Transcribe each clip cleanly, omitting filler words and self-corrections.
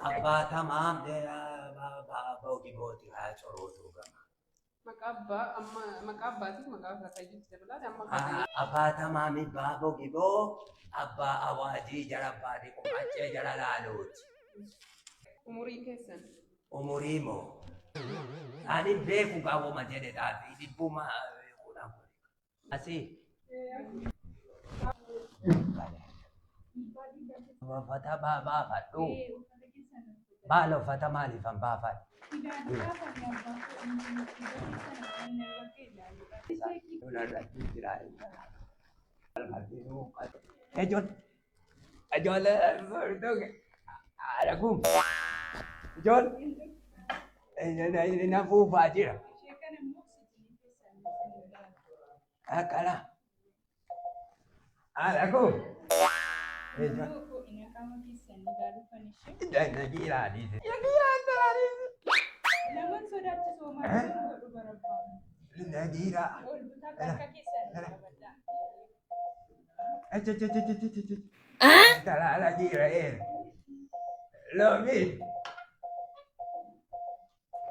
Abbaa tamaam boogi booti haa corootuu gama. Maqaa abbaa amma maqaa abbaatiif maqaa akaakayyuutti dabalaate amma akaakayyuu. Abbaa tamaami baaboo giboo abbaa awaajii jara abbaa dhiqu qaccee jara laaluuti. Umurii keessan. Umurii moo? Ani beeku gaawwama jedhe dhaafi dhibbuma 10. Asii. Uffata baafadhu. Maal uffata maaliifan baafadhu? Ijoollee ijoollee haadha kun ijoollee na fuufaa jira. Akkana. Haadha kun. Ijoollee jira adiise. Namoonni sodaachisoo maal godhu barbaadu? Jira. Ol butaa harka keessan qabadhaa. Talaala jira ee. Loomi.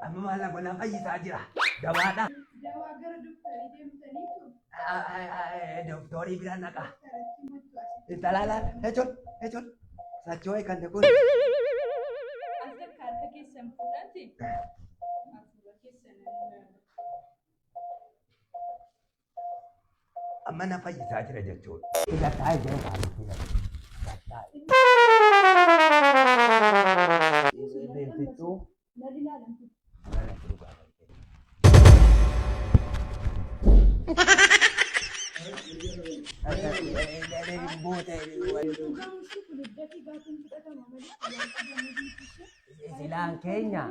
Amma maal godhan fayyisaa jira. Dawaadha. Dawaa gara doktarii deemtaniitu Doktorii bira naqa. doktaratti mattu asitti. Talaala jechuun jechuun socho'ee kan kun. As takka harka keessan fuudhaati. Hafuura keessan ilaala. Amma na fayyisaa jira jechuudha. Filataa jira kaanii filataa. Fixuu. Nan ilaalan. Dhugamu ishee kun iddatti gaatiin fudhatama malee waan dhugamu miti ishee. Silaan keenya.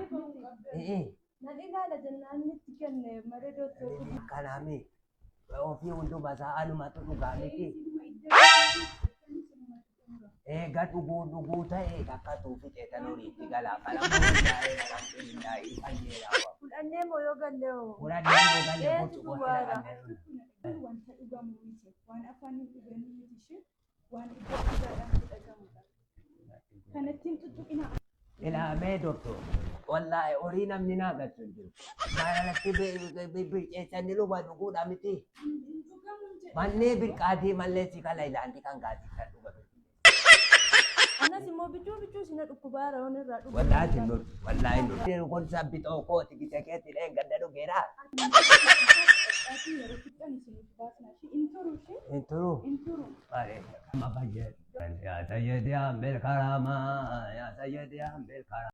Nan ilaala jennaan itti kenne malee doktorri. Kanaami ofii hunduma isaa anumatu dhugaa miti. Eega dhuguu dhuguu ta'e takka tuufi ceetan horiitti galaa. Kana mootaa'ee alhamdulillahi fayyeera. Fudhannee moo yoo galle hoo? Fudhannee moo galle Eetu burcuqqootti dhugaadha. naqannee. Wanta dhugamu miti. Waan afaaniin dhuganii miti ishee. Waan iddoo dhugaadhaan fudhatamudha. Kanattiin tuttuqina. Ilaamee doktor. Wallaahi horii namni naa galchu hin jiru. Maalalatti birceessanii luba dhuguudha miti. Dhugamuun jedhamu. Mannee birqaatii mallee si kala ilaanti kan gaatii kan dhugame. Anas immoo bichuu bichuu sina dhukkubaara yoon irraa dhugu. Wallaahi hin lolu. Wallaahi hin lolu. Kun sabbixoo kooti gisa keetti dheen gadda dhugeera. Dhadhaatii yeroo fixan isiniif baasna ishee. Hin turu ishee. Hin turu. Hin turu. Amma fayyee. Yaa sayyidi ambel karama. Yaa sayyidi ambel karama.